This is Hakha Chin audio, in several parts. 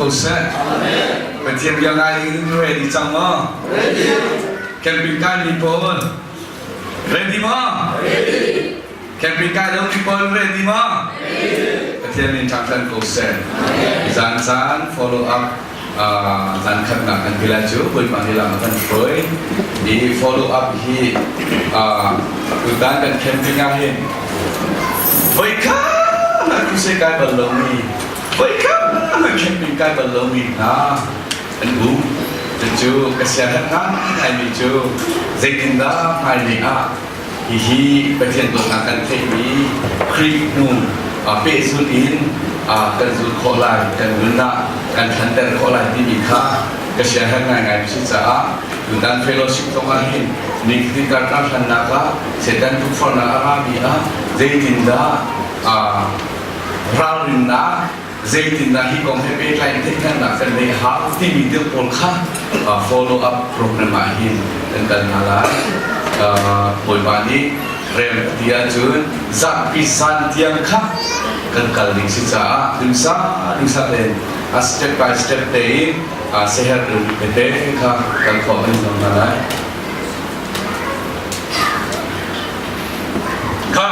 ko seh. Pathian bia ngai in ready cang maw? Ready. Camping kai mi pawl ready maw? Ready. Camping kai lo mi pawl ready maw? Ready. Pathian min thangthan ko seh. Zan caan follow up zan khatnak kan ti lai cu Bawipa nih lam a kan hruai. Hi follow up hi tutan kan camping ah hin voikhat ah crusade kai bal lomi voikhat ah camping kai bal lomi hna an um. Cucu ka siaherh ngaingaimi cu zeitindah hmailei ah hihi Pathian dawtnak kan theihmi Khrih hnu pehzulh in kan zulh khawh lai, kan nun ah kan ṭhanter khawh lai timi kha ka siaherh ngaingai a si caah tutan fellowship zong ah hin nitin karkar hlannak ah Satan tukforhnak a rami ah zeitindah ralrinnak zeitindah hi kong he pehtlai in theihhngalhnak kan neih hau timi deuh pawl kha follow up program ah hin kan kal hna lai. Bawipa nih rem a ti ahcun zarhpi zan tiang kha kan kal ding si caah dingsa dingsa tein a step by step tein seher tete kha kal khawh kan zuam hna lai. Kha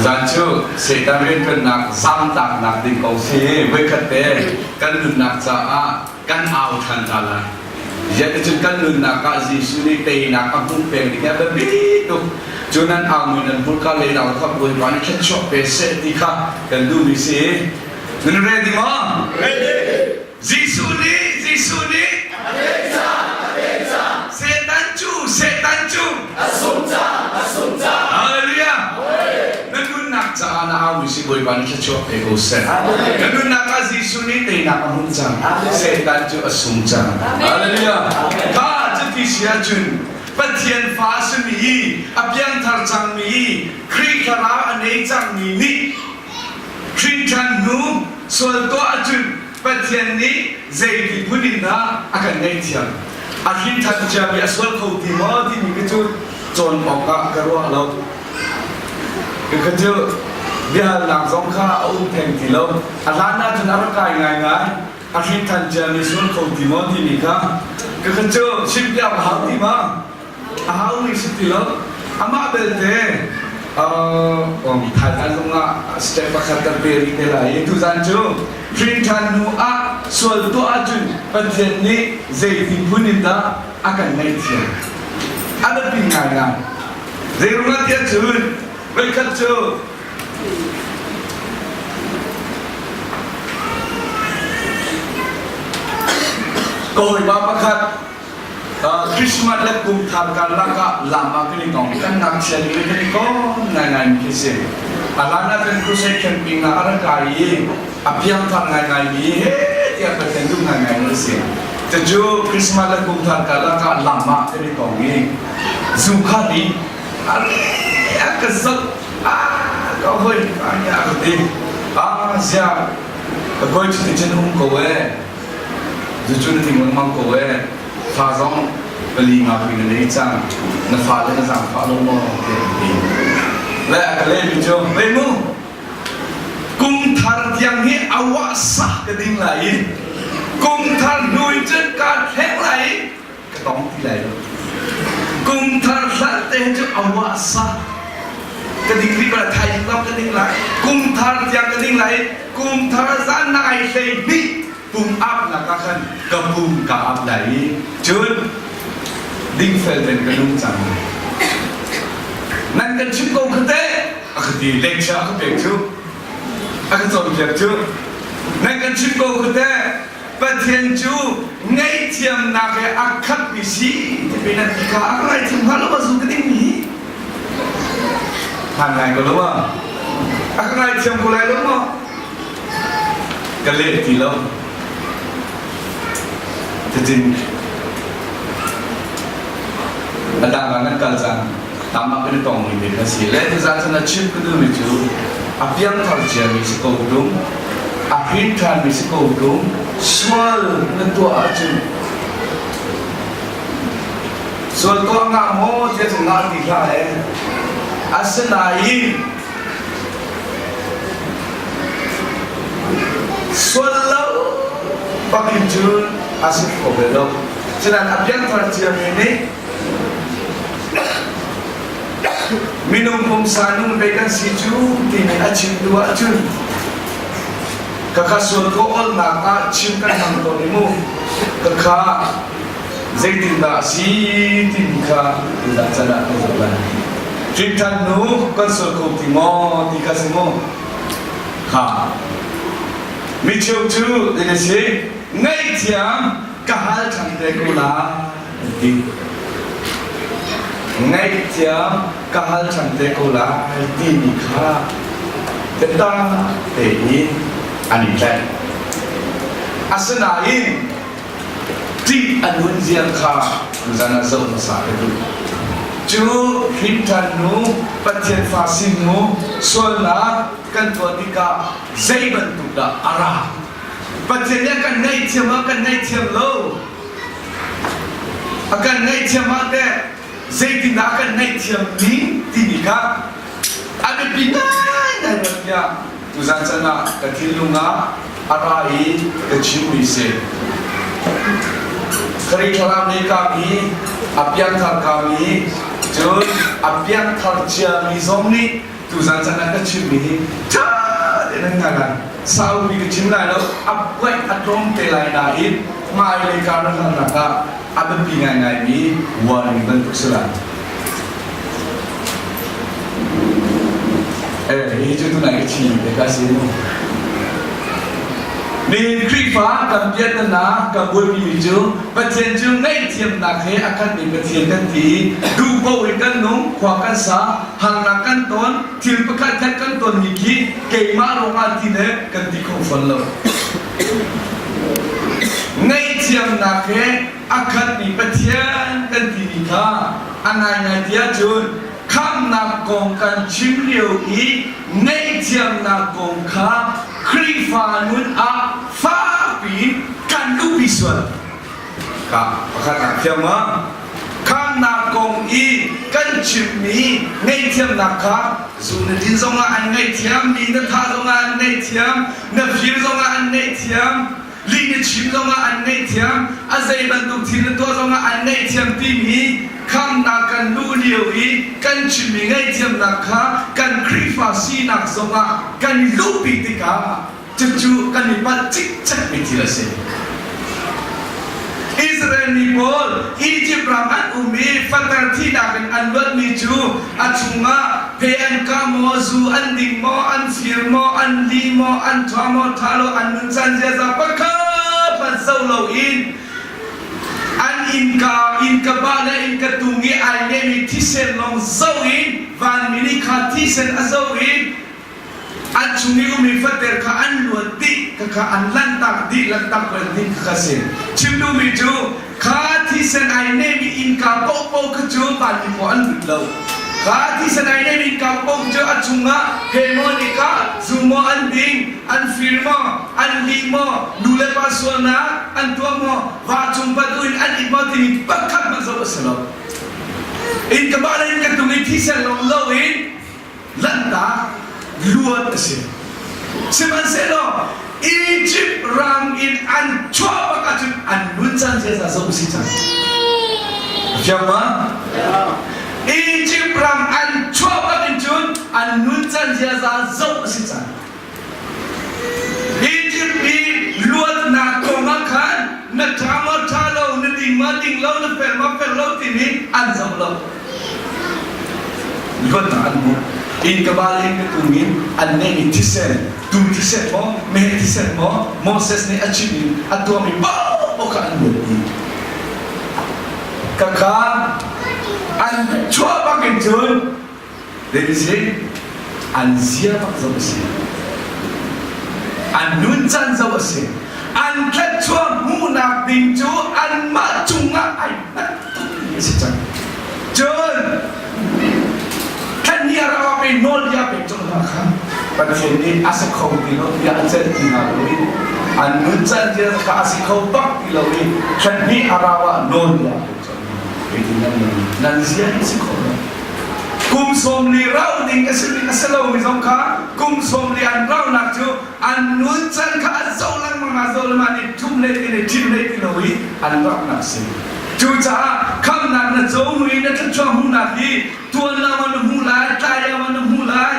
Zan cu Satan rianṭuannak zamtaknak ding ko si voikhat te kan nunnak caah kan au ṭhan hna lai. Ziah kan nunnak ah Jesuh nih teinak a hmuh peng ding hi a biapi tuk. Cu nan au mi nan hmurka le nau kha Bawipa nih thluachuah pe seh ti kha kan duhmi si. Nan ready maw? Ready. Jesuh nih Jesuh nih a tei cang a tei cang. Satan cu Satan cu a sung cang a sung cang. Hallelujah. Na nunnak caah na aumi si Bawipa nih thluachuah pe ko seh. Na nunnak ah Jesuh nih teinak a hmuh cang. Satan cu a sung cang. Hallelujah. Kha cuti si ahcun Pathian fa a simi i a piangthar cangmi i Khrih thlarau a nei cangmi nih Hrinṭhan hnu sual tuah ahcun Pathian nih zei miphun in dah a kan ngaihthiam? A hrinṭhan ciami a sual kho ti maw timi khi cu cawn awkah ka ruah lo. Ka cu biahalnak zong kha a um theng ti lo. A hlan ahcun a rak kai ngaingai. A hrinṭhan ciami sual kho ti maw timi kha ka cu chimpiak a hau ti ma? A haumi si ti lo. Amah belte thaizan zong ah step pakhat kan pe rih te lai i tuzan cu hrin ṭhan hnu ah sual tuah ahcun Pathian nih zei phun in dah a kan ngaihthiam. A biapi ngaingai. Zei ruangah tiah cun voikhat cu ka hawipa pakhat Christmas le kum thar karlak ah lam ah kan i tong. Kan ngakchia ni kan i kom ngaingai mi khi si. A hlan ah kan crusade camping ah a rak kai i a piangthar ngaingai mi he tiah Pathian duh ngaingai mi si. Cucu Christmas le kum thar karlak ah lam ah kan i tong i zu kha ni a ka zoh a ka hoi ka nya ka ti a zia ka koi cu ti cun um ko e Cucu na ting lengmang ko ee. Fa zong pali nga pui na nei cang. Na fale na zaangfah lo maw? tiah ka ti. Le a ka lehmi cu, Hei mu, kum thar tiang hi a wah sah ka ding lai i kum thar hnu in cun kaa thleng lai i ka tong ti lai lo. Kum thar hlat te cu a wah sah ka ding rih ko lai, thaizing zong ka ding lai, kum thar tiang ka ding lai i kum thar zan na ai hlei hnih pum ap nak ah khan ka pum ka ap lai i cun dingfel ten ka nung cang lai nan kan chim ko kha teh a ka ti lecture a ka pek cu a ka cawnpiak cu nan kan chim ko kha teh Pathian cu ngaihthiamnak he a khatmi si ti pe nan ti kha a ka ngaithiam hnga lo ma zu ka ding mi hi hman ngai ko lo ma a ka ngaithiam ko lai lo maw ka leh ti lo cutin a dang ah nan kal cang. Tama kan i tongmi te kha si. Le tuzaan cun a chim ka duhmi cu a piangthar ciami si ko tung, a hrin ṭhanmi si ko tung, sual na tuah ahcun sual tuah ngah maw tiah cun ngah ti hlah eh. Asinain sual lo bakin cun a si kho ve lo. Cunain a piangthar ciami nih Minung pumsa nung ve kan si cu timi a chim tu ahcun khakha sual ko olnak ah chim kan hmang tawn i mu khakha zeitindah a si timi kha tuzan can ah kan zoh lai. Ṭinṭhan nu kan sual kho ti maw ti kha si mu. Kha mi cheu cu zei si ngaihthiam ka hal ṭhan te ko la an ti. Ngaihthiam ka hal ṭhan te ko lai timi kha biatak tein an i tlaih. Asinain ṭih a nun zia kha tuzan ah zoh hmasa ka duh. Cu hrinṭhan nu Pathian fa sin nu sualnak kan tuah tikah zei bantuk dah a ra? Pathian nih a kan ngaihthiam ah kan ngaihthiam lo. A kan ngaihthiam ah teh zeitindah a kan ngaihthiam ning timi kha a biapi ngaingai ruat tiah tuzan can ah ka thinlung ah a ra i ka chimmi si. Khrih thlarau nih kami a piangthar kami cun a piangthar ciami zong nih tuzan can ah ka chimmi hi ṭha tein nan ngai lai. Saupi ka chim lai lo, a puaih a tlawm te lai nain hmailei kar hlannak ah a biapi ngaingaimi warning bantuk si lai. Eh, hi cu tunai ka chim te ka si mu. Nihin Khrihfa kan biaknak kan buaipimi cu Pathian cu ngaihthiamnak he a khatmi Pathian kan ti i duh paoh in kan nung, khua kan sa, harnak kan ton, thil pakhat khat kan tonmi khi keimah ruangah ti le kan ti kho fawn lo. Ngaihthiamnak he a khatmi Pathian kan timi kha a ngaingai ti ahcun khamhnak kong kan chim lio i ngaihthiamnak kong kha Khrihfa nun ah fakpi kan luhpi sual. Ka pakhat ah thiam ma? Khamhnak kong i kan chimmi ngaihthiamnak kha zu na din zongah an ngaihthiam, mi na thah zongah an ngaihthiam, na fir zongah an ngaihthiam, lih na chim zongah an ngaihthiam, a zei bantuk thil na tuah zongah an ngaihthiam timi khamhnak kan luh lio i kan chimmi ngaihthiamnak kha kan Khrihfa sinak zongah kan i luhpi tikah cucu kan i palh cikcekmi thil a si. Israel mi pawl Egypt ram an um i fater thihnak in an luatmi cu a chungah phe an kah maw, zu an ding maw, an fir maw, an li maw, an ṭha maw, ṭha lo, an nuncan ziaza pakhat hmanh zoh loin an innka innka ba le innka tung i ai nehmi thisen lawng zoh in vanmi nih kha thisen a zoh in an chung i ummi fater kha an luat dih khakha an lanhtak dih lanhtak peng ding khakha si. Chim duhmi cu kha thisen ai nehmi innka paohpaoh kha cu vanmi maw an lut lo. Kha thisen ai nehmi innka paoh cu a chungah he maw nih kha zu maw an ding, an fir maw, an lih maw, nu le pa sualnak an tuah maw, va cung pa tu in an it maw timi pakhat hmanh zoh a si lo. Innka ba le innka tung i thisen lawng lo in lanhtak luat a si. Sihmanhsehlaw Egypt ram in an chuah bak ahcun an nun caan ziaza zoh si cang. Fiang ma? Egypt ram an chuah bak in cun an nun caan ziaza zoh a si cang. Egypt i luatnak kong ah khan na ṭha maw ṭha lo, na ding maw ding lo, na fel maw fel lo timi an zoh lo. Luatnak an hmuh. Inn ka ba le inn ka tung in an neihmi thisen, tuu thisen maw, meheh thisen maw, Moses nih a chim in a tuahmi paohpaoh kha an luat dih. Khakha an chuah bak in cun Zeiti An zia bak zoh a si. An nuncan zoh a si. An thluachuah hmuhnak ding cu anmah cungah ai hngat tukmi a si cang. Cun Thlan ni a rau ah pei nawlbia pek cang hna kha Pathian nih a si kho ti lo tiah a celh ti hna lo i an nun can zia kha a si kho bak ti lo i thlan hnih a rau ah nawlbia pek cang hna. Zeitin nan nun nan zia hi si kho lo. Kum 40 rau ding a si a si lomi zong kha kum 40 an raunak cu an nun can kha an zoh lengmang ah zoh lengmang nih ṭhum hlei ti le ṭhim hlei ti lo i an raunak si. Cucaah khamnak na co hnu i na thluachuah hmuhnak hi tuan lo ah na hmuh lai, tlai lo ah na hmuh lai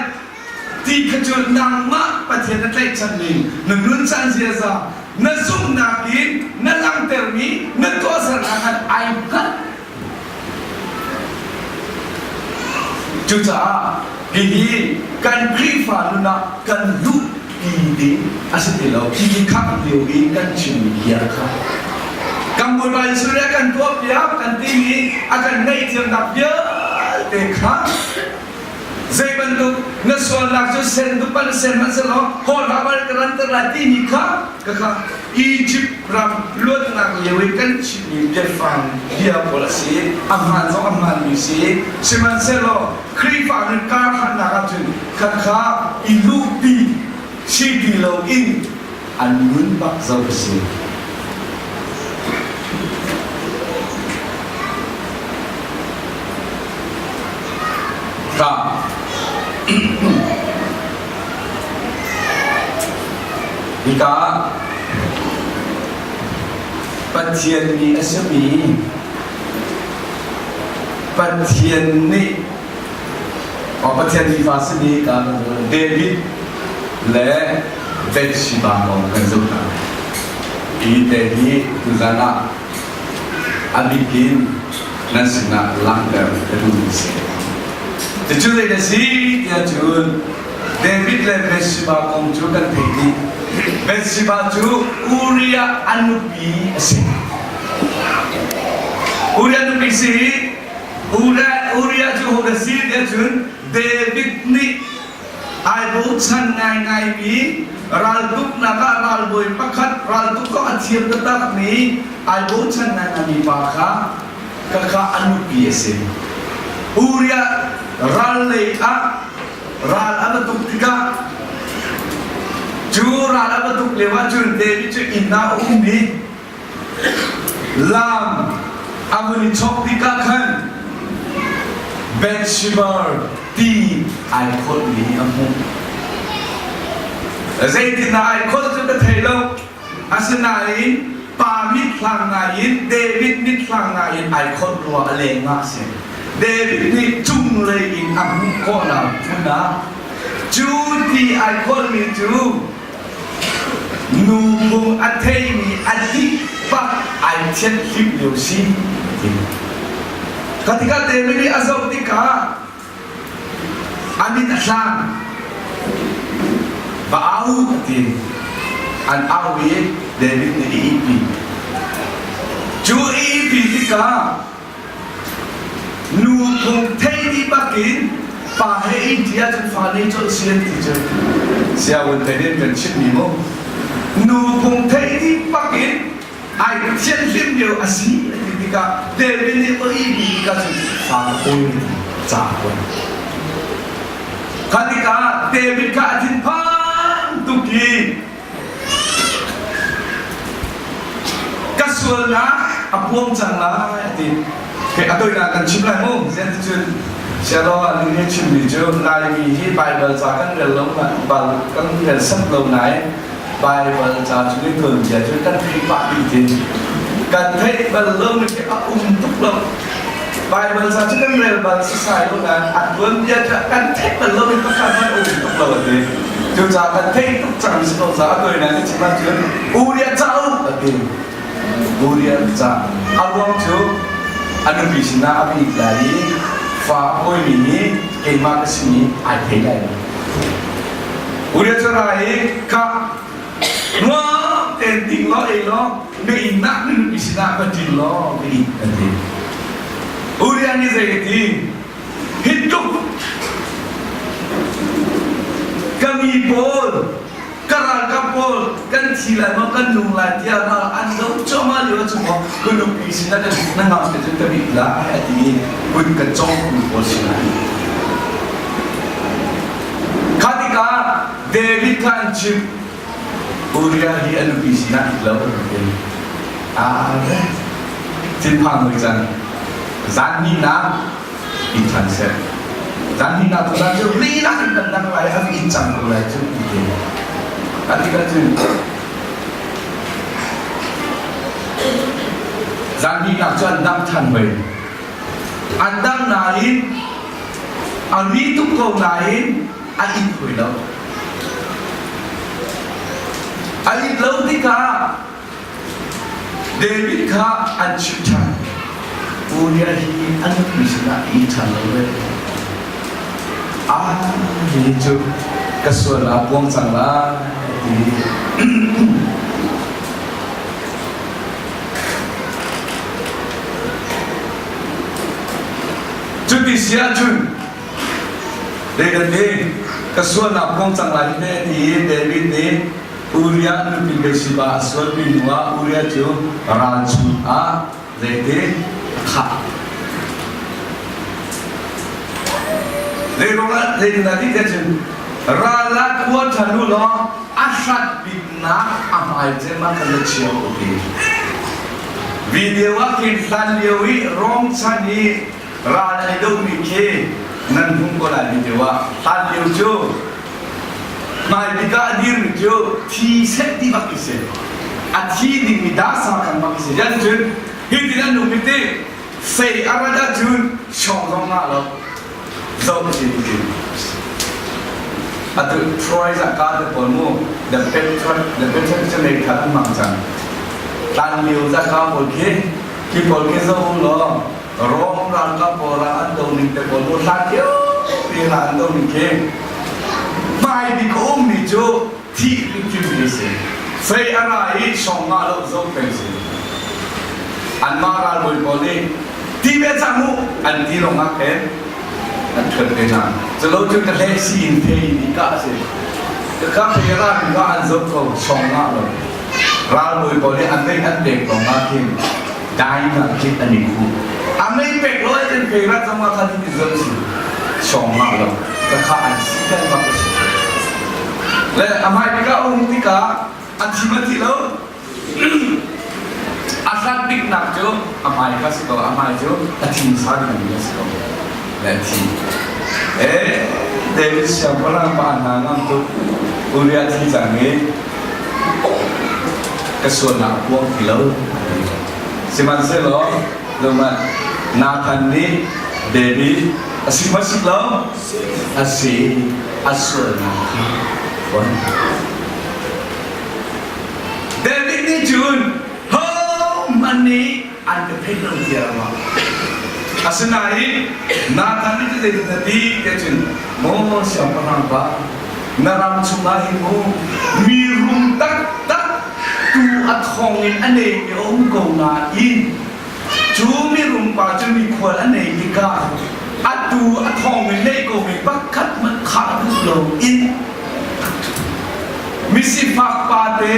ti kha cu nangmah Pathian na tlaihchan ning, na nuncan ziaza, na zumhnak in na langhtermi na tuahsernak khan ai hngalh. Cucaah hihi kan Khrihfa nun ah kan luhpi ding a si ti lo. Hihi khangh lio i kan chimmi bia kha kan Bawipa Jesuh nih a kan tuahpiak kan timi a kan ngaihthiamnak vialte kha zei bantuk na sualnak cu sen dup an sen hmanhsehlaw hawl hlah bal ka ranter lai timi kha ka kha Egypt ram luatnak lio i kan chimmi biafang bia pawl a si a hmaan zong a hmaanmi si sihmanhsehlaw Khrihfa nun karhlannak ahcun khakha i luhpi si ti loin an nun bak zo a si. Ka Hika ah Pathian mi a simi Pathian nih Pathian mi fa simi ka David le Bathsheba kong kan zoh hna. Hi te hi tuzan ah a bik in nan sinah langhter ka duhmi si. Cucu zei na si tiah cun David le Bathsheba kong cu kan theih dih. Bathsheba cu Uriah a nupi a si. Uriah nupi si i Uriah cu ho dah si tiah cun David nih ai bochan ngaingaimi raltuknak ah ralbawi pakhat raltuk kong a thiam taktakmi ai bochan ngaingaimi pa kha kaka a nupi a si. Uriah ral lei ah ral a va tuk tikah cu ral a va tuk lio ah cun David cu inn ah a um i Lam a vun i chawk tikah khan Bathsheba ti ai kholhmi a hmuh. Zeitindah ai kholh cu ka thei lo. Asinain pa mitthlang ngai in David mitthlang ngai in ai kholh rua a leng ah a si. David nih cunglei in a hmuh khawhnak hmun ah cu ti ai kholhmi cu Nu phung a theimi a dih bak ai thianhhlimh lio si ti. Kha tikah David nih a zoh tikah a mit a hlang. Va au a ti. An au i David nih a ihpi. Cu a ihpi tikah Nu phung thei dih bakin pa he inn ṭi ahcun fa nei colh si an ti cu sianginn thei nih an kan chimhmi mu nu phung thei dih bakin ai thianhlim lio a si a ti tikah David nih oi mi ka cun fa ka pawi ca a kuat kha tikah David kha a thinphang tuk i Ka sualnak a puang cang lai a ti. A toinak kan chim lai mu. Zeticun Sialaw nih nih chimmi cu Laimi hi Baibal ca kan rel lo bal kan rel set lo nain Baibal ca cu ni tuanbia cu kan theih pah dih ti. Kan theih bal lo mi khi a um tuk lo. Baibal ca cu kan rel bal sisai lo nain a tuanbia cu kan theih bal lo mi pakhat hmanh a um tuk lo a ti. Cucaah kan theih tuk cang si ko caah tuai na chim ahcun Uriah cauk a ti. Uriah ca a ruang cu a nupi sinah a va it lai i fa a pawimi hi keimah ka si i ai thei lai lo. Uriah cu ra i ka nuam tein ding law ei law na inn ah na nupi sinah va ṭin law ka it a ti. Uriah nih zei a ti? Hi tluk ka mi pawl ka ralkap pawl kan thi lai maw kan nung lai tiah ral an do cuahmah lio ahcun maw ka nupi sinah na ngam te cun ka mit lai a ti i kun ka cawngtu pawl sinah. David kha an chimh. Uriah hi a nupi sinah it lo an ti. Aa re. Thinphang hoi cang. Zan hnihnak in ṭhan seh. Zan hnihnak tu zan cu lila in kan dang lai, a in cang ko lai cu ti. A ti ka cun zan hnihnak cu an dang ṭhan hoi. An dang nain a ri tuk ko nain a it hoi lo. A it lo tikah David kha an chimh ṭhan. Uriah hi a nupi sinah i ṭhan lo ve. Ah, hihi cu ka sual ah puang cang lai ti. Cuti si ahcun David nih ka sualnak puang cang lai te ti i David nih Uriah nupi Bathsheba a sualpi hnuah Uriah cu ral chungah zeiti a thah. Zeiruangah zeitindah ti te cun ral ah khua ṭhan u law a hrat biknak a hmai cem ah khan na chia u ti. Video ah khin hlan lio i Rom chan i ral an i dohmi khi nan hung ko lai video ah hlan lio cu hmaibik ah a dirmi cu thi seh ti bak khi si a thi dingmi dasa kan bak khi si yan cun hi tin an um ti fei a rat ahcun hrawng zong ngah lo zoh si ti atu Troy za ka te pawl mu the petrol the petrol cu mei khat an mang cang tlan lio za ka pawl khi khi pawl khi zo law Rom ralkap pawl ah an do ning te pawl mu hlan lio ti hla an do ning khi hmai bik a ummi cu thih hrimhrim hi si fei a ra i song ngah lo zo peng si anmah ralbawi pawl nih ti ve cang u an ti lawng ah khin an ṭhuat ve hna culo cu ka hleh si in thei in i kah si ka ka fei a ra mi kha an zoh ko song ngah lo ralbawi pawl nih an mei an pek lawng ah khin dainak khi an i khuh. A mei pek lo ahcun feirat zong ah khan hi zon si sawng ngah lo ka kha an si kan bak a si. Le a hmai bik ah a um tikah a thi ma thi lo a hlat biknak cu a hmai kha si ko a hmai cu a thin sa ding a si ko le a thi. Eh David siangpahrang pa hna ngam tuk Uriah thi cang i ka sualnak a puang ti lo. Sihmanhsehlaw lungman Nathan nih David a si maw si lo? A si. A sualnak kha pon. David nih cun hohmanh nih an ka theih lo tiah a ruah. Asinain Nathan nih cu zeitin a ti tiah cun maw siangpahrang pa na ram chungah hin mu mi rum taktak tu a thong in a neimi a um ko nain cu mirum pa cu mikhual a nei tikah atu a thong in nei ko mi pakhat hmanh khah duh lo in misifak pa te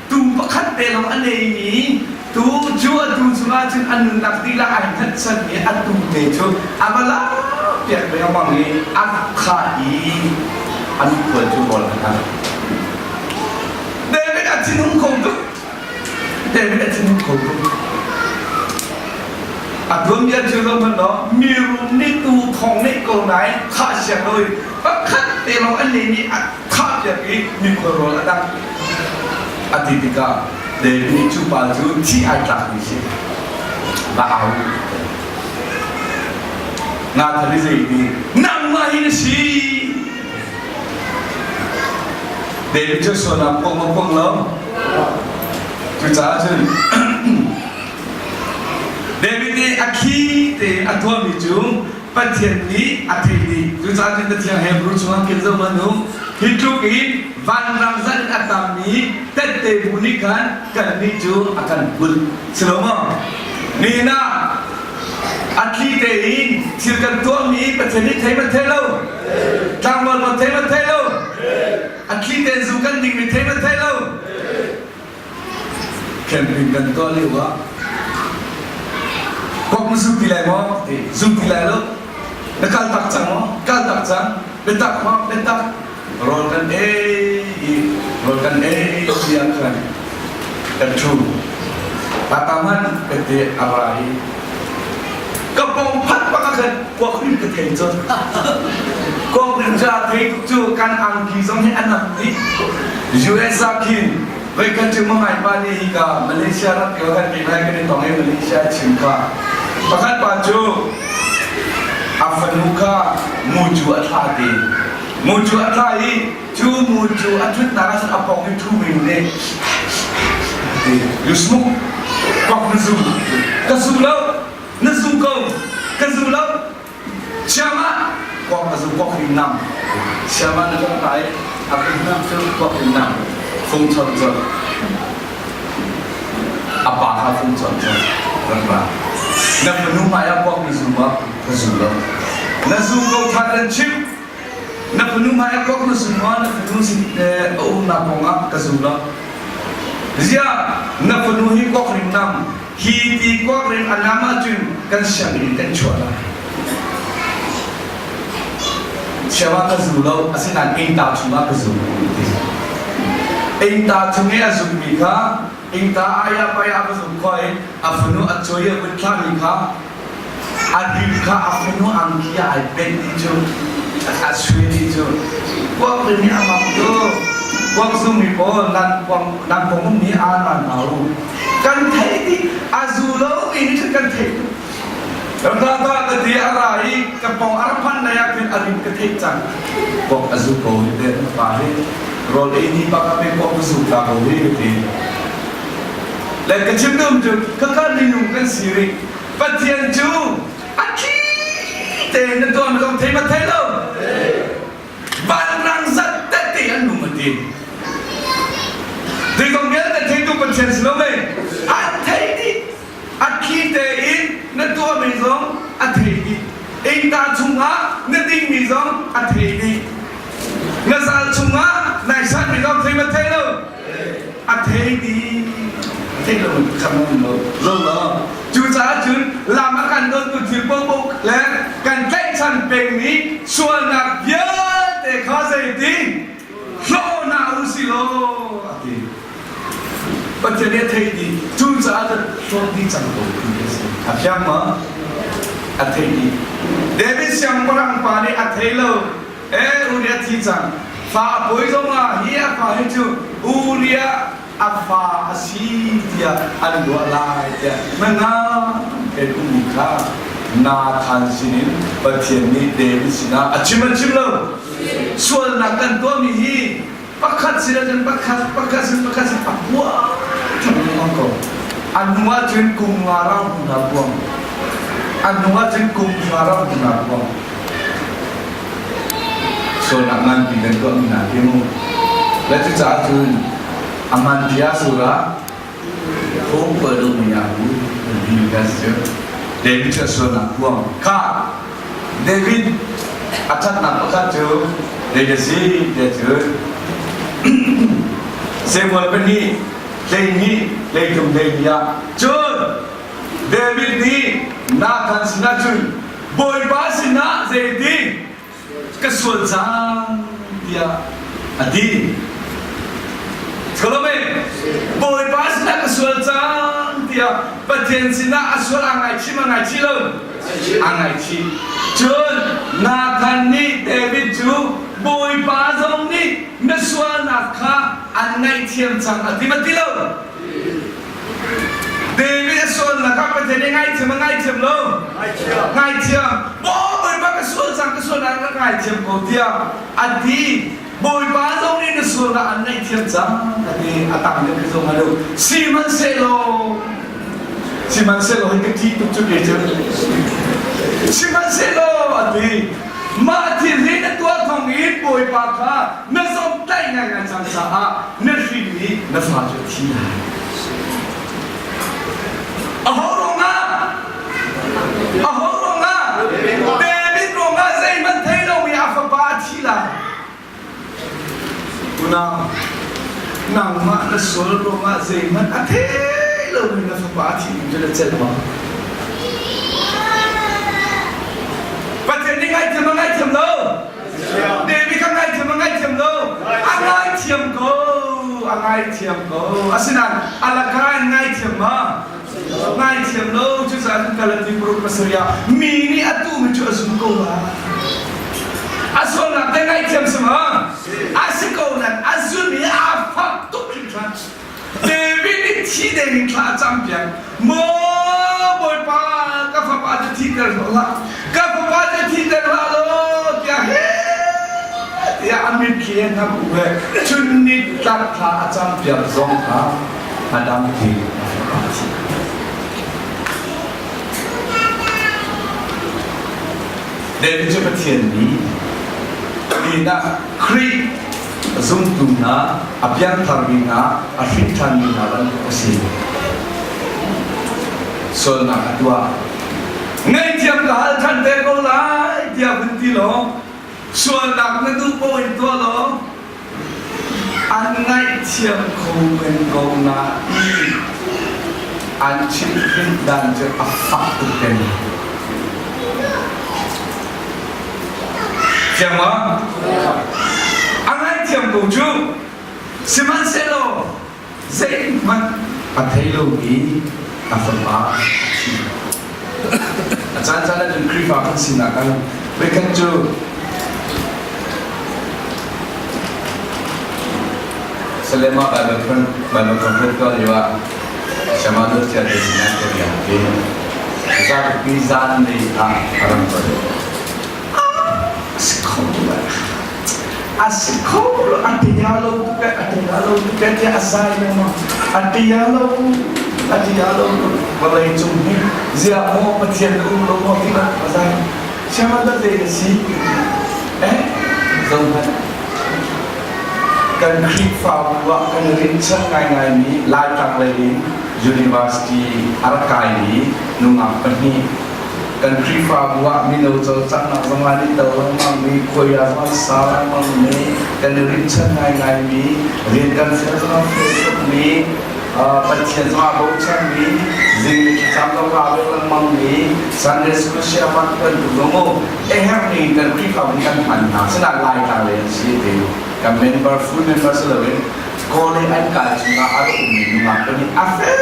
tu pakhat te lawng a neimi tu cu a tu chungah cun a nunnak dihlak ai hngatchanmi a tu te cu a va lak piak lengmang i a khah i a mikhual cu rawl a hal. David a thinhung kho tuk. David a thinhung kho tuk. A tuanbia cu lo hmanh law mirum nih tu thong neih ko nain khah siang lo in pakhat te lawng an neihmi a thah piak i mikhual rawl a dang a ti tikah David nih cu pa cu thi ai tlakmi si va au Nathan nih zei ti nangmah hi na si David cu sualnak pong ma pong lo cucaah cun David nih a khi te a tuahmi cu Pathian nih a theih dih. Cucaah cun Pathian Hebrew chungah khin zoh hmanh u. Hi tluk in vanram zan a tammi tette bu nih khan kannih cu a kan kulh. Si lo maw? Nihin ah a thli tein thil kan tuahmi Pathian nih thei ma thei lo? Tlangval ma thei ma thei lo? A thli tein zu kan dingmi thei ma thei lo? Camping kan tuah lio ah kok na zum ti lai maw? Ti zum ti lai lo. Na kal tak cang maw? Kal tak cang. Biatak maw? Biatak. Rawl kan ei i rawl kan ei tiah khan kan ṭhu. Tataman ka ti a ra i ka pong phat bak ah khan kuak rim ka thei cun. Kuak rim cu a thei tuk cu kan angki zong hi a nam dih. US ah khin voikhat cu mangai pa nih hika Malaysia ram kio kan kei lai kan i tong i Malaysia chim kha pakhat pa cu a fanu kha mucu a thla te. Mucu a thla i cu mucu a ṭhutnak ah cun a pawng i ṭhumi nih you smoke kok na zu ka zu lo na zu ko ka zu lo siama kok a zu kok rim nam siama na kan kai a rim nam cu kok rim nam fung chon chon a pa kha fung chon chon ran ra na fanu hmai ah kok na zu ma ka zu lo na zu ko than nan chim Na fanu hmai ah kok na zum maw? Na fanu sin a umnak kongah ka zum lo. Ziah na fanu hi kok rim nam hi ti kok rim a nam ahcun kan sianginn kan chuah lai. Siangah ka zu lo, asinain ingta chungah ka zu ti. Ingta chung i a zummi kha ingta aya paya a va zum khawh i a fanu a cuai a vun thlahmi kha A rim kha a fanu angki ah ai benh dih cu a sui dih cu kuak rim hi a mak tu kuak zumi pawl nan kuang nan pong ummi aa nan hna u kan theih dih a zu lo mi nih cun kan theih tuk Ramdang ka ti a ra i ka pong a rak phanh lei ah khin a rim ka theih cang kuak a zu ko hi te pa hi rawl ei ni pa ka pe kuak ka zu ta ko hi ka ti le ka chim dum cu khakha minung kan si rih Pathian cu a thli tein na tuan ko thei ma thei lo vanrang zat tete an nung a ti zeizong vialte theitu Pathian si lo mei a thei dih a thli tein na tuahmi zong a thei dih innka chungah na dingmi zong a thei dih na zal chungah nai sanmi zong thei ma thei lo a thei dih thei lo kha um lo zo lo cucaah cun lam a kan dontu thil paohpaoh le kan tlaihchan pengmi sualnak vialte kha zeiti hlaw hna u si law a ti Pathian nih a theih dih cucaah cun hlawt dih cang ko ti a si a fiang maw a theih dih David siangpahrang pa nih a thei lo Eh Uriah thi cang. Fa a pawi zongah hi a fa hi cu Uriah a fa a si tiah an ruah lai tiah na kan ummi kha Nathan sinin Pathian nih David sinah a chim an chim lo. Sualnak kan tuahmi hi pakhat sin ahcun pakhat pakhat sin pakhat sin a buah ṭhan lengmang ko. A hnu ahcun kum nga rang hnu hna buang. A hnu ahcun kum nga rang hnu hna buang. Sualnak nganpi kan tuahmi hna khi mu. Le cucaah cun a man bia sura phung ko lu mi ah bu bi kan si. David cu sualnak buang. Kha David a ṭhatnak pakhat cu legacy te cu Samuel pahnih 12 hleithum hleili ah cun David nih Nathan sinah cun Bawipa sinah zeiti ka sual cang tiah a ti. Salome Bawipa sinah ka sual cang tiah Pathian sinah a sual aa ngaichih ma ngaichih lo? Aa ngaichih. Cun Nathan nih David cu Bawipa zong nih na sualnak kha an ngaihthiam cang a ti ma ti lo? David a sualnak kha Pathian nih ngaithiam a ngaithiam lo? Ngaithiam. Bawipa ka sual cang ka sualnak ka ngaithiam ko tiah a ti. Bawipa zong nih na sualnak an ngaihthiam cang a ti. A tang deuh khi zong a lo. Sihmanhsehlaw sihmanhsehlaw hi ka ṭih tuk cu kei cu. Sihmanhsehlaw a ti. Mah thil hi na tuah thawng in Bawipa kha na zawmhtaih ngaingai cang caah na hrinmi na fa cu a thi lai. Aho ruangah? Aho ruangah? David ruangah zeihmanh thei lomi a fapa a thi lai. Unau, nangmah na sual ruangah zeihmanh a thei lomi na fapa a thi ding cu na celh maw? Pathian nih ngaithiam a ngaithiam lo. David kha ngaithiam a ngaithiam lo. ngaithiam ko. Asinain alaka in ngaithiam ma? Ngaithiam lo. Cucaah cun Galati paruk pasarih ah mi nih a tuhmi cu a zum ko lai. A sualnak te ngaihthiam si ma? A si ko nain a zun i aa fak tuk hringhran. David nih thi deng in thla a campiak. Maw Bawipa, ka fapa cu thihter hlah. Ka fapa cu thihter hlah law tiah he tiah a mitthli he hnam u he chun ni tlak thla a campiak zong kha a dam ti a fapa thi. David cu Pathian nih pinah Khrih zumtu hna, a piangtharmi hna, a hrinṭhanmi hna bantuk a si. Sualnak a tuah. Ngaihthiam ka hal ṭhan te ko lai tiah vun ti law, sualnak na duh paoh in tuah law, an ngaihthiam kho men ko nain an chimhhrinh dan cu a fak tuk peng. Fiang maw? A ngaihthiam ko cu. Sihmanhsehlaw zeihmanh a thei lomi a fapa a thi. A caan caan ah cun Khrihfa kan sinak ah voikhat cu Salema Bible Bible Conference tuah lio ah Shama Chia te sinah ka rian ke zarhpi zan lei ah a ram ton. A si kho lo. A si kho lo. A tia lo tuk a tia lo tuk tiah a zai lengmang. A tia lo a tia lo vawlei cung hi ziah maw Pathian na um lo maw ti a zai. Shama da zei na si? Eh zohhmanh. Kan Khrihfabu ah kan rinchanh ngaingaimi Laitlang lei in University a rak kaimi nungak pahnih kan Khrihfabu ah mino cawlcanghnak zong ah an i tel lengmangmi, khuai ah zong an sa lengmangmi, kan i rinchanh ngaingaimi, rian kan fial zong ah fial tukmi, Pathian zong ah bochanmi, zing le thlacam zong ah aa lengmangmi, Sunday School Shaman bantuk zong mu a herhmi kan Khrihfabu kan hman hna. Sinain Laitlang lei an si ti. Kan member, full member si loin Kawl i an kai chungah a rak ummi nungak pahnih a fel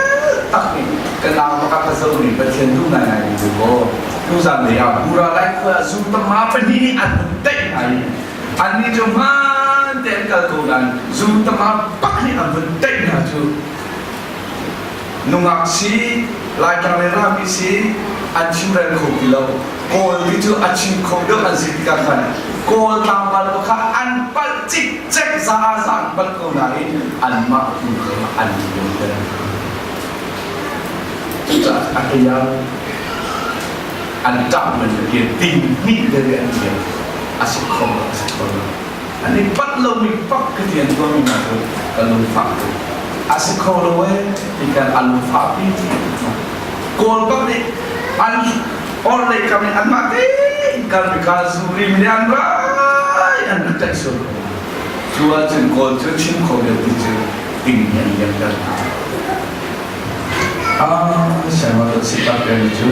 takmi ka nau pakhat ka zohmi Pathian duh ngaingai mi cu kaw tuzan lei ah Pura Lai khua ah zu tama pahnih nih an hun teih hna i annih cu hmaan tein kal ko nain zu tama bak nih an vun teih hna cu nungak si Laitlang le rami si an chimrel kho ti lo. Kawl ti cu a chim kho deuh an si tikah khan Kawl tlangval kha an palh cikcek za za an palh ko nain anmah tu kha an liamter. Cucaah a hleiang an ṭah man ke ting hnih le an thiam a si kho a si kho lo. An i palh lomi pak ka ti an tuahmi hna cu ka lungfah tuk. A si kho lo ee ti kan a lungfah pi. Kawl bak nih an orhlei kam in anmah tein kal mi kha zuri mi nih an rai an rak tlaih sual ko. Cu ahcun Kawl cu chim kho deuh ti cu ting nih an liamter hna. Ah, siangngakchia sitak peng cu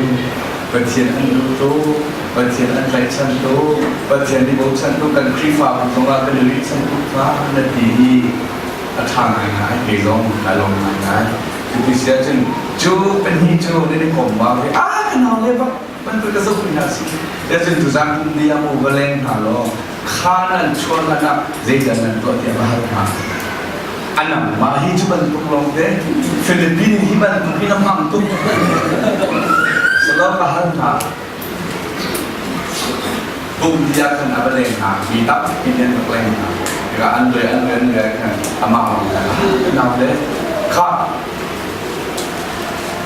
Pathian an duh tuk, Pathian an tlaihchan tuk, Pathian nih bochan tuk, kan Khrihfabu zongah kan i rihchan tuk hna na ti hi a ṭha ngaingai, kei zong kai lawm ngaingai. Cuti si ahcun cu pahnih cu nan i kom ma ve, ah ka nau le bak bantuk ka zoh hna si. Cun tuzan kum ni ah mu va leng hna law kha nan chuah hlan ah zeidah nan tuah tiah va hal hna. A nangmah hi cu bantuk lawng te Philippine hi bantuk hi na hmang tuk. Salo ka hal hna. Bum dia khan a va leng hna. Mi tampi nih an rak leng hna. Tikah an lue an lue an lue khan amah nau le kha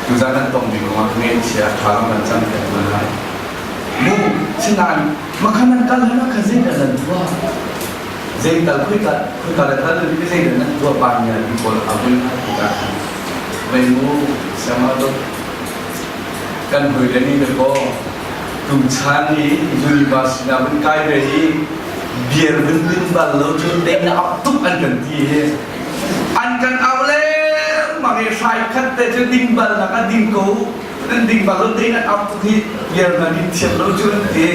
tuzan an tongmi kong ah ngaihchia ṭha lo kan cang te lai. Mu sinain makhan an kal hana kha zeidah nan tuah? Zeital khuika khuika le kal mi zeidah nan tuah pa nia ti pawl a vui hna tikah vei mu siama dot kan hui le ni le kaw tuchan i university na vun kai ve i beer vun din bal lo cun dei na ap tuk an kan ti hi an kan au le mang i hrai khat te cu ding bal nak a ding ko nan ding bal lo dei na ap tuk hi beer na din thiam lo cu an ti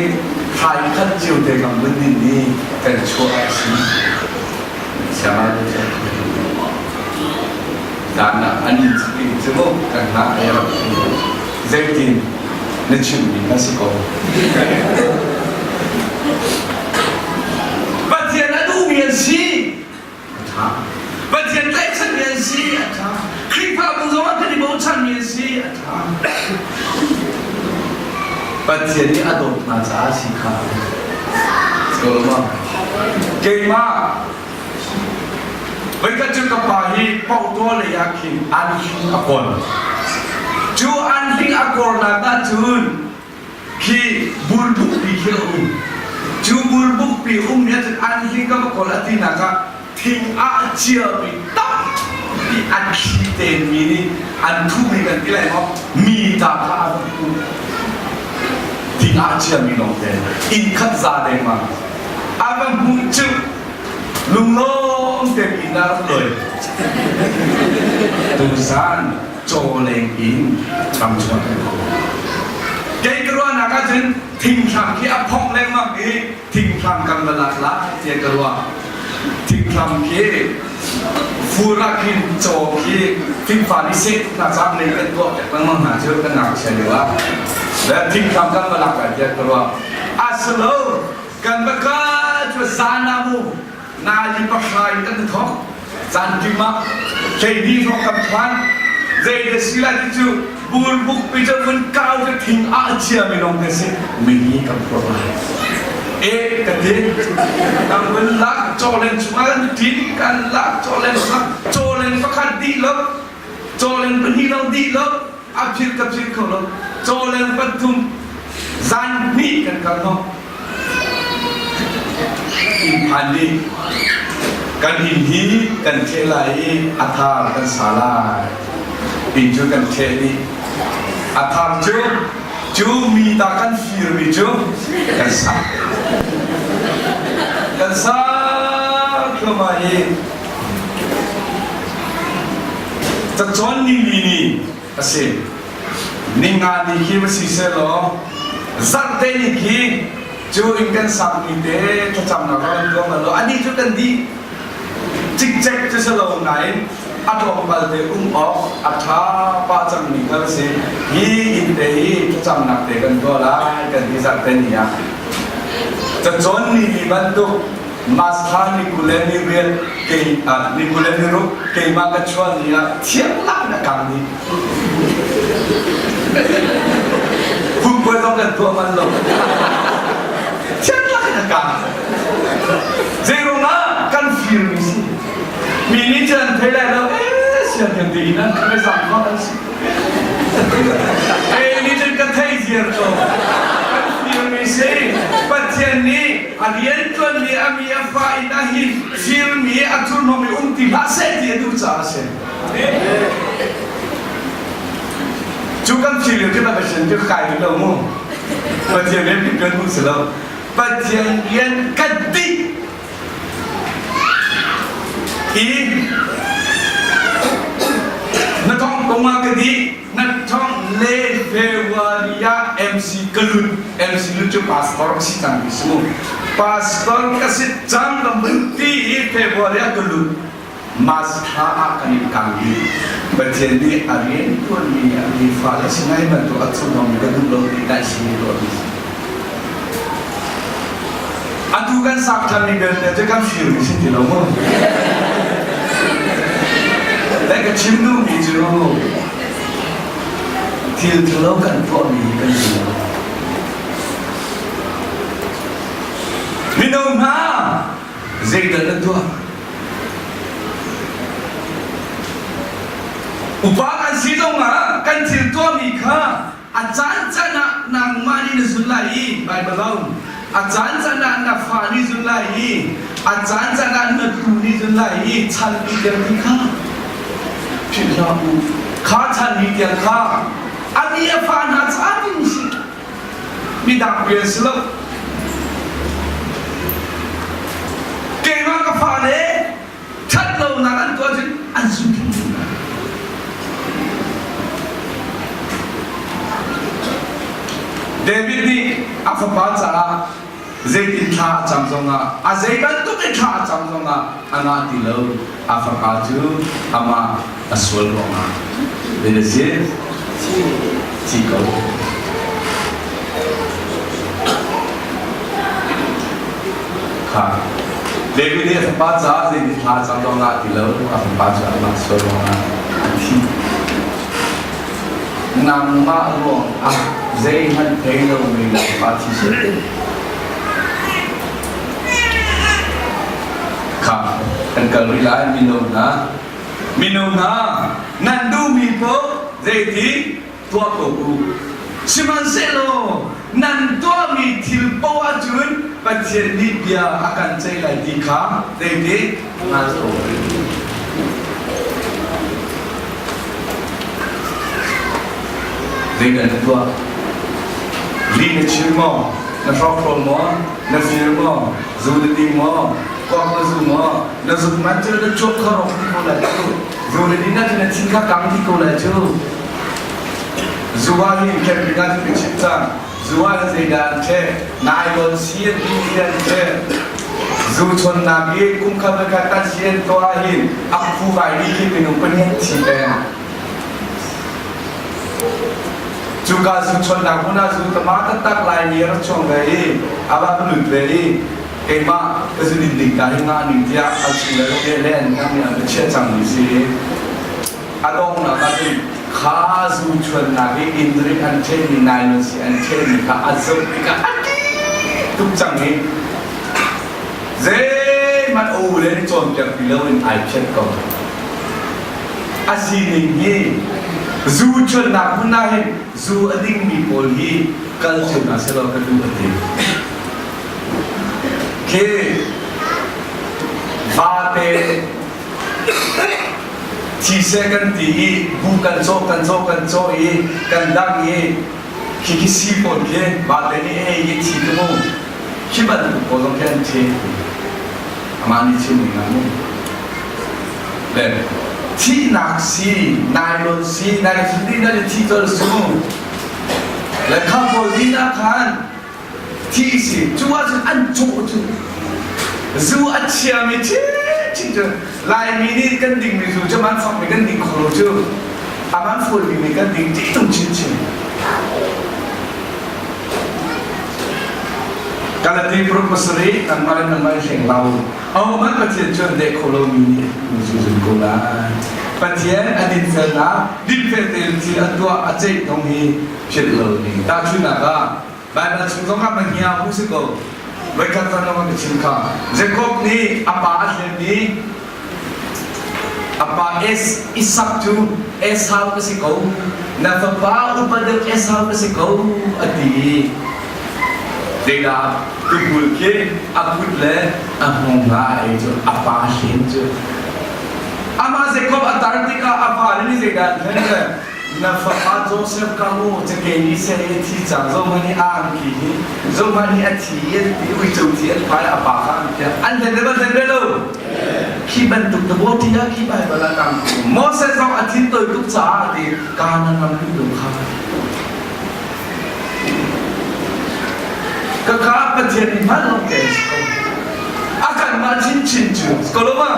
hrai khat cio te kam vun din ni kan chuah a si siama. Zan ah an in cu mu kan hngah ai rak zeitin na chimmi ka si ko. Pathian a duhmi an si. A ṭha. Pathian tlaihchanmi an si. A ṭha. Khrihfabu zong ah kan i bochanmi an si. A ṭha. Pathian nih a dawt hna caah si kha. Keimah Voikhat cu ka pa hi Pauhtaw lei ah khin anhling a kawl. Cu anhling a kawrnak ahcun khi burbukpi khi a um. Cu burbukpi um ni ahcun anhling ka va kawl a tinak ah thing ah ciami tampi a thli tenmi nih an thuhmi kan ti lai maw mi ta kha a va hmuh. Thing ah ciami lawngte inn khat za dengmang a va hmuh cu lunglawm tein inn ah rak lawi. Tuzan cawleng in ram chuak kan ko. Kei ka ruahnak ahcun thingthlam khi a phongh lengmang i thingthlam kan va lak lai tiah ka ruah. Thingthlam khi fur ah khin caw khi thingfa nih seh hna cang nei kan tuah piak lengmang hna cu kan ngakchia lio ah. Le thingthlam kan va lak lai tiah ka ruah. Asilo kan va kal cu zan ah mu nali pahra in kan thawk zan kim ah hleihnih hrawng kan phan zei da si lai ti cu burbuk pi cu vun kau cu thing ah chia mi lawng te si mi kan phur lai e ka ti kan vun lak chawlen chungah kan tin kan lak chawlen chungah chawlen pakhat dih lo chawlen pahnih lo dih lo a phil ka phil kho lo chawlen pathum zan hnih kan kal hnawh inn phan dih kan inn hi kan thleh lai i a thar kan sa lai inn cu kan thleh dih a thar cu cu mi ta kan firmi cu kan sa kan sa thluahmah i cacawn ni ni ni a si Ninga ni khi va si sehlaw zarhte ni khi cu inn kan sakmi te thlacamnak ron tuah bal lo anih cu kan dih cikcek cu si lo nain a tlawmpal te um awk a ṭha pah cangmi kha si hi inn te hi thlacamnak te kan tuah lai kan ti zarhte ni ah cacawn ni ni bantuk Mas thla ni 20 le ni riat kei ni 20 le ni ruk keimah ka chuah ni ah thiang lak in a kang dih. Phungpuai zong kan tuah manh lo. Thiang lak in a kang. Zeiruang ah kan fir mi si. Mi nih cun an thei lai lo ee sian kan ti in an kan zang kho an si. Kei nih cun ka thei ziar ko. Kan fir mi si. Pathian nih a rianṭuanmi a mi a fa in a hi firmi a thurhnawm i um ti hlah seh ti a duh caah a si. Cu kan thil lio cu na Pathian cu kai rih lo mu. Pathian rian kan ṭuan mu si lo. Pathian rian kan dih i na thong kong ah ka dih na thong le February ah MC ka lut MC lut cu pastor ka si cang ti si mu pastor ka si cang ka mun ti i February ah ka lut March thla ah kan in kang dih Pathian nih a rian tuanmi a mi fale sinai bantuk a thurhnawmmi ka duh lo ti dai si lo ti atu kan sak ṭhanmi belte cu kan fir mi si ti lo mu le ka chim duhmi cu thil ṭhalo kan tuahmi kan si lo mino hna zeidah na tuah upa kan si zongah kan thil tuahmi kha a caan caan ah nangmah nih na zul lai i Baibal a um a caan caan ah na fa nih zul lai i a caan caan ah na tu nih zul lai i chan mi tiang ti kha philh hlah u kha chan mi tiang kha a mi a fa hna caan in si midang rian si lo keimah ka fa le ṭhat lonak an tuah cun an zum hrimhrim lai. David nih a fapa caah Zeitin thla a cam zongah a zei bantuk in thla a cam zongah a ngah ti lo. A fapa cu amah a sual ruangah zei a si? Thi ko. Kha. David nih a fapa caah zeitin thla a cam zongah ngah ti lo. A fapa cu amah sual ruangah a thi. Nangmah ruangah zeihmanh thei lomi na fapa thi seh. Kha kan kal rih lai mino hna. Mino hna, nan duhmi paoh zeiti tuah ko u. Sihmanhsehlaw nan tuahmi thil paoh ahcun Pathian nih bia a kan ceih lai ti kha zeiti hngal ko u. Zeidah na tuah? Li na chim maw? Na hrawkhrol maw? Na fir maw? Zu na ding maw? Kuak na zu maw? Na zuk man cu na cuap kha rawk ti ko lai cu. Zu na din ahcun na thin kha kang ti ko lai cu. Zu ah hin camping ah cun ka chim cang. Zu ah zeidah an ṭheh? Nylon si an ti ti an ṭheh. Zu chonnak i kum khat le khat an si an tuah ahhin a phu vai mi khi minung pahnih an thi peng. Cuka zu chonnak hmun ah zu tama taktak Laimi a rak chuang ve i a va lut ve i keimah ka zu din ding ta hi ngah ning tiah an chung le le le an hngak mi an ka chiah cang mi si. A donghnak ah cun kha zu chuannak i indrik an ṭhenmi nylon si an ṭhenmi kha a zoh tikah a tuk cang i zeihmanh a u le nih cawnpiak ti loin ai phiat ko. A sining hi zu chuannak hmun ah hin zu a dingmi pawl hi kal cio hna selaw ka duh a ti. Khi vate Thi seh kan ti i bu kan cawh kan cawh kan cawh i kan dang i khikhi si pawl khi vate nih ei i thi tu mu khi bantuk pawl zong khi an thi amah nih chim ning ah mu le thihnak si nylon si nylon si na thi tol su le kha pawl din ah khan thi si cu ahcun an cawh cu zu a chiami chinchin cu Laimi nih kan dingmi zu cu man fakmi kan ding kho lo cu a man fualmi nih kan ding ṭihnung chinchin. Galati paruk pasarih nangmah le nangmah i hleng lo ahohmanh Pathian cu an deh kho lomi nih zu zun ko lai. Pathian a dinfelnak dinfel tein thil a tuah a ceih zong hi philh lo ding. Tahchunhnak ah Baibal chung zong ah mahia hu si ko. Voikhat zan lawng ka chim kha. Jacob nih a pa a hlen i a pa Es Isak cu Esau ka si ko. Na fapa upa deuh Esau ka si ko a ti i zeidah tumbul khi a kut le a hngawng hna a ei cu a pa hlen cu. Amah Jacob a tar tikah a fale nih zeidah an hlen le Na fapa Joseph ka mu cakei nih seh i thi cang zohhmanh hi a angki hi zohhmanh hi a thi i an ti uico thi an phai a pa kha an piak an hlen le ban hlen ve lo khi bantuk na bawti ah khi Baibal ah kang Moses zong a thin toi tuk caah ti Kanaan ram luh lo kha ka kha Pathian nih hman lo ke a kan mah chinchin cu koloma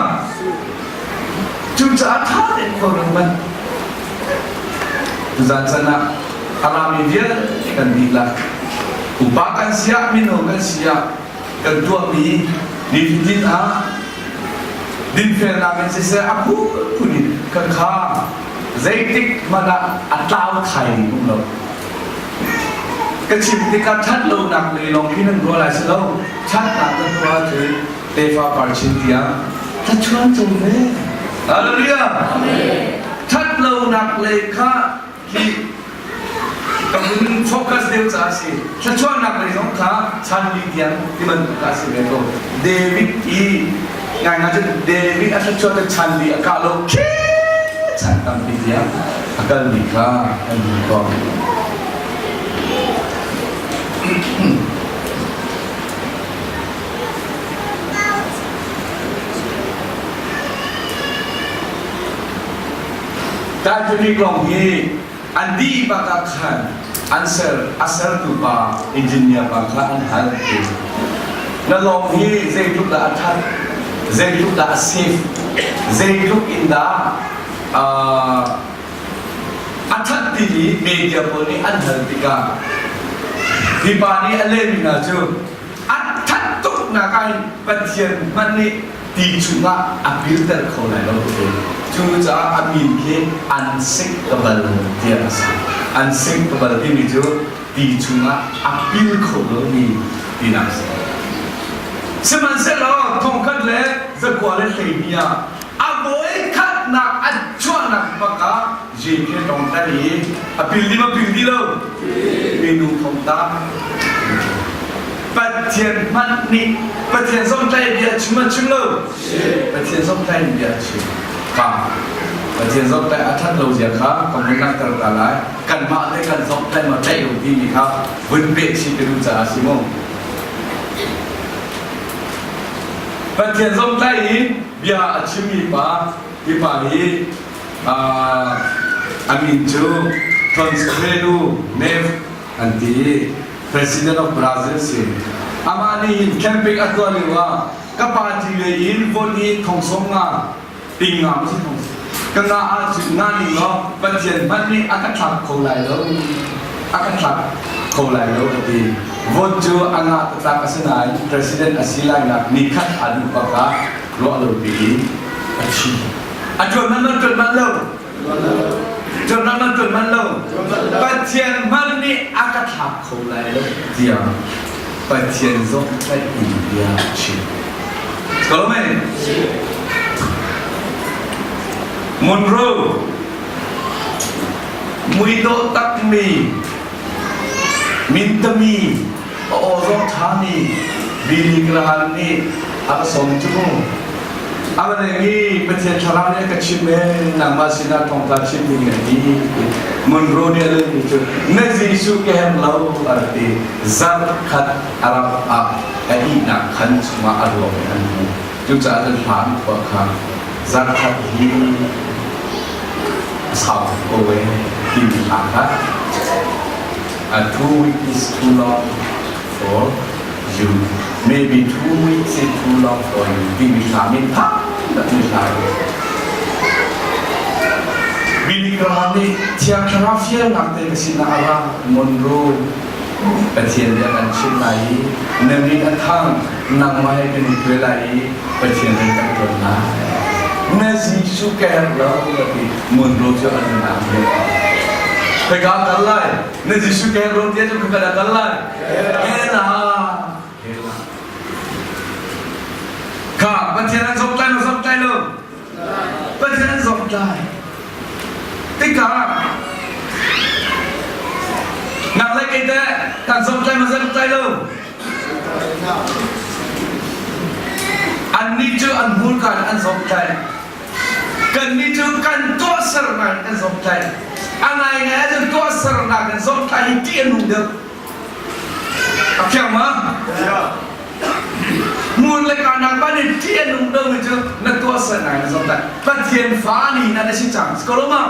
Cucaah ṭha tein khualrang man. Tuzan chan ah a rami vialte kan dihlak upa kan siah mino kan siah kan tuahmi nifatin ah dinfelnak in siseh a phunphun in kan kha zeitik hmanh ah a tlau thai ding um lo. Ka chim tikah ṭhat lonak lei lawng khi nan ruah lai si lo. Ṭhatnak kan ruah ahcun tefa par chin tiang thlachuan co ve. Hallelujah. Ṭhat lonak lei kha hi ka hun focus deuh caah si. Thlachuannak lei zong kha chan li tiang ti bantuk kha si ve ko. David i ngai ngai cun David a thlachuan cu chan li a kah lo khi chan tampi tiang a kalmi kha kan hmuh ko. Titanic lawng hi an dih bak ah khan. An ser a sertu pa engineer pa kha an hal ti. Na lawng hi zeitluk dah a ṭhat, zeitluk dah a safe, zeitluk in dah a ṭhat timi media pawl nih an hal tikah hi pa nih a lehmi hna cu a ṭhat tuknak ah hin Pathian hmanh nih ti chungah a pilter kho lai lo ti. Cucaah a min khi unsinkable tiah a si. Unsinkable timi cu ti chungah a pil kho lomi tinak a si. Sihmanhsehlaw thongkhat le zakua le 12 ah a voi khatnak a chuahnak bak ah JK tong tan i a pil di ma pil di lo minu thong ta Pathian hmanh nih Pathian zomtlai bia chim a chim lo Pathian zomtlai bia chim ka Pathian zomtlai a that lo zia kha ka mun langhter ta lai kanmah le kan zomtlai ma tlaih lo timi kha vun peh chih ka duh caah si mu Pathian zomtlai in bia a chimmi pa hi pa hi a min cu Consuelo Neves an ti i President of Brazil si. Amah nih hin camping a tuah lio ah ka party lei in vote hi thong sawm nga ting nga ma si thong ka nga ah cu nga ning law Pathian hmanh nih a ka thlak kho lai lo a ka thlak kho lai lo a ti vote cu a nga tatlak a si nain president a si lai nak ni khat aa duh bak ah ruah lo piin a thi. A ṭuan man man ṭuan man lo. Ṭuan man man ṭuan man lo. Pathian hmanh nih a ka thlak kho lai lo tiah Pathian zong tlaih in bia a chim. Ko men? Monroe muidawh takmi mintami a aw zong ṭhami Billy Graham nih a ka sawm cu mu. A va leng i Pathian thlarau nih a ka chimh ee nangmah sinah thawngtha chim ding a ti. Monroe nih a lehmi cu na Jesuh ka herh lo a rak ti. Zarh khat a rak ah a ihnak khan chungah a ruak in an hmuh. Cucaah cun hla an phuah kha zarh khat hi a sau tuk ko ee timi hla kha A 2 week is too long for you. Maybe 2 weeks is too long for you. Timi hla min thang tak mi hla. Billy Graham nih Thiang Thlarau fialnak te ka sinah a ra Monroe Pathian nih a kan chimh lai i na min a thang nangmah he kan i tuai lai i Pathian rian kan ṭuan lai. Na Jesuh ka herh lo a ti. Monroe cu a nun ah a Khoi ka kal lai? Na Jesuh ka herh lo tiah cu khoi ka kal lai? Hell ah. Hell ah. Kha Pathian an zomtlai lo zomtlai lo. Pathian an zomtlai. Tikah nang le kei teh kan zomtlai ma zomtlai lo? Annih cu an hmurka in an zomtlai. Kannih cu kan tuahsernak in kan zomtlai. A ngaingai ahcun tuahsernak in zomtlai hi ṭih a nung deuh. A fiang ma? Hmun le kanak ban in ṭih a nung deuhmi cu na tuahsernak in zomtlai. Pathian fa ni na si cang. Ko lo ma?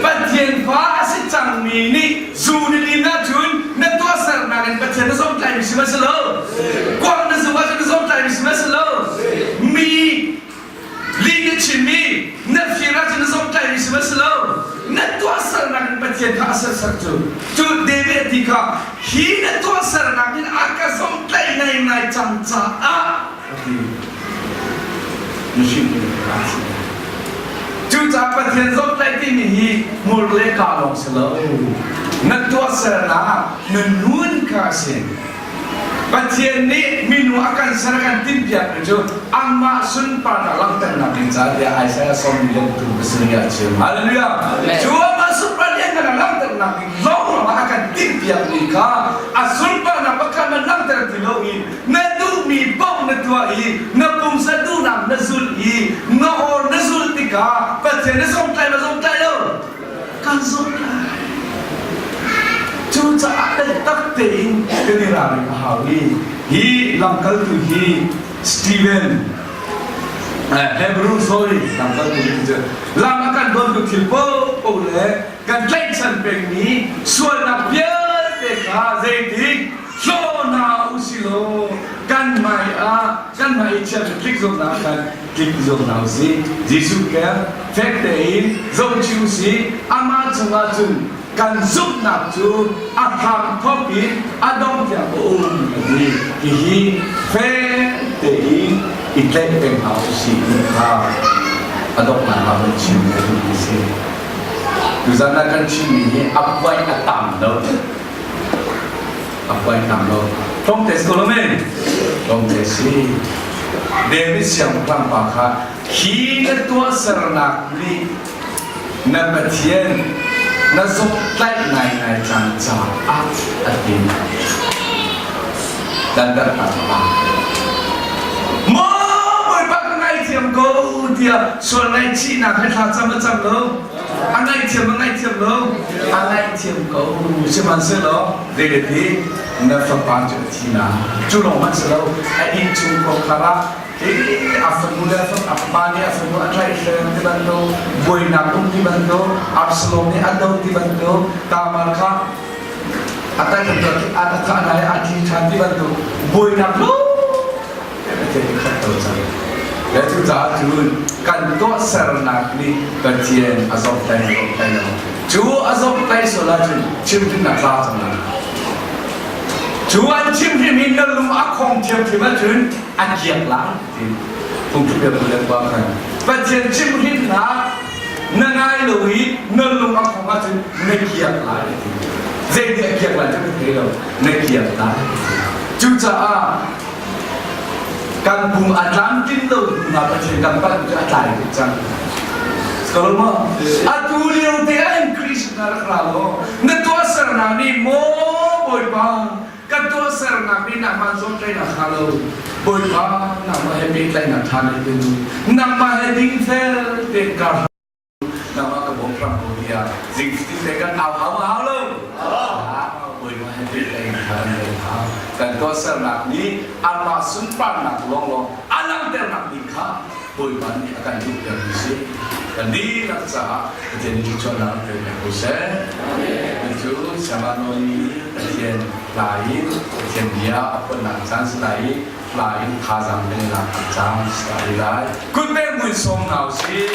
Pathian fa a si cangmi nih zu na din ahcun na tuahsernak in Pathian na zomtlaimi si ma si lo? Kuak na zuk ahcun na zomtlaimi si ma si lo? Mi lih na chimmi na fir ahcun na zomtlaimi si ma si lo? Na tuahsernak in Pathian kha a sersak cu. Cu David ti kha hi na tuahsernak in a ka zomtlaih ngaingai cang caah a ti. Mihring in a si. Cucaah Pathian zomtlaih timi hi hmur le kaa lawng si lo. Na tuahsernak, na nun kha a si. Pathian nih minu a kan ser a kan timhpiakmi cu amah sunparnak langhternak ding caah tiah Isaiah sawmli le pathum pasarih ah a chim. Hallelujah! Cu amah sunparnak langhternak ding lawnglawng ah a kan timhpiakmi kha a sunparnak pakhat man langhter ti lo in na duhmi paoh na tuah i na pumsa duhnak na zulh i na or na zulh tikah Pathian na zomtlai ma zomtlai lo kan zomtlai cucaah tak tein kan i ralring a hau i hi lamkaltu hi Stephen Hebrew sorry lamkaltu hi cu lam a kan dontu thil paohpaoh le kan tlaihchan pengmi sualnak vialte. vialte kha zeitik hlaw hna usilaw kan hmai ah kan hmai i chiat tlik zawtnak khan tlik zawt hna usih. Jesuh keng fek tein zohchih usih. Amah chungah cun kan zumhnak cu a hram thawk in a dong tiang a um a ti. Hihi fek tein i tlaih peng hna usih ti kha a donghnak ah van chim ka duhmi a si. Tuzan ah kan chimmi hi a puai a tam lo. A puai tam lo. Tlawmte si ko lo men? Tlawmte si. David siangpahrang pa kha hi na tuahsernak nih na Pathian na zawtlaih ngaingai cang caah a ti. Dandarnak pa. Maw Bawipa ka ngaithiam ko tiah sual ngaihchihnak he thla cam a cam lo. A ngaihthiam a ngaihthiam lo. A ngaihthiam ko. Sihmanhsehlaw David hi na fapa cu a thi na. Cu lawng hmanh si lo. A innchung khuakhar ah a fanu le a fapa nih a fanu a tlaihhrem ti bantuk, buainak um ti bantuk, Absalom nih a do ti bantuk, Tamar kha a tai kan tuah a thah hna i a thi ṭhan ti bantuk buainak lo khat to cang. Le cucaah cun kan tuahsernak nih Pathian a zawmhtlai zawmhtlai lo. Cu a zawmhtlai sual ahcun chimhrinnak za cang lai. Cu an chimhrim hi na lung a khong thiamthiam ahcun a kiak lai ti phungthluk le pa khan Pathian chimhrinnak na ngai lo i na lung a khong ahcun na kiak lai ti. Zei nih a kiak lai cu ka thei lo, na kiak lai. Cucaah kan pum a tlamtlin lo hnu ah Pathian kan palh cu a tlai tuk cang. Ko maw? Atu lio te ah in Christ na rak ra law na tuahsernak nih maw Bawipa kan tuahsernak nih nangmah zawmtlaihnak ṭha lo Bawipa nangmah he pehtlaihnak ṭha nei te nu nangmah he dingfel tein kar nangmah ka bawm hram ko tiah zingtin te kan au hau hau lo Bawipa he pehtlaihnak ṭha kan nei hau kan tuahsernak nih amah sunparnak lawnglawng a langhternak ding kha Bawipa nih a kan duhter mi si. Kan dihlak caah Pathian nih thluachuahnak pe pek ko seh. Cu Samanoni Pathian hla in Pathian bia a phuannak caan si lai i hla in thazaang kan i lak caan si lai. Kut pe mui sawm hna usih.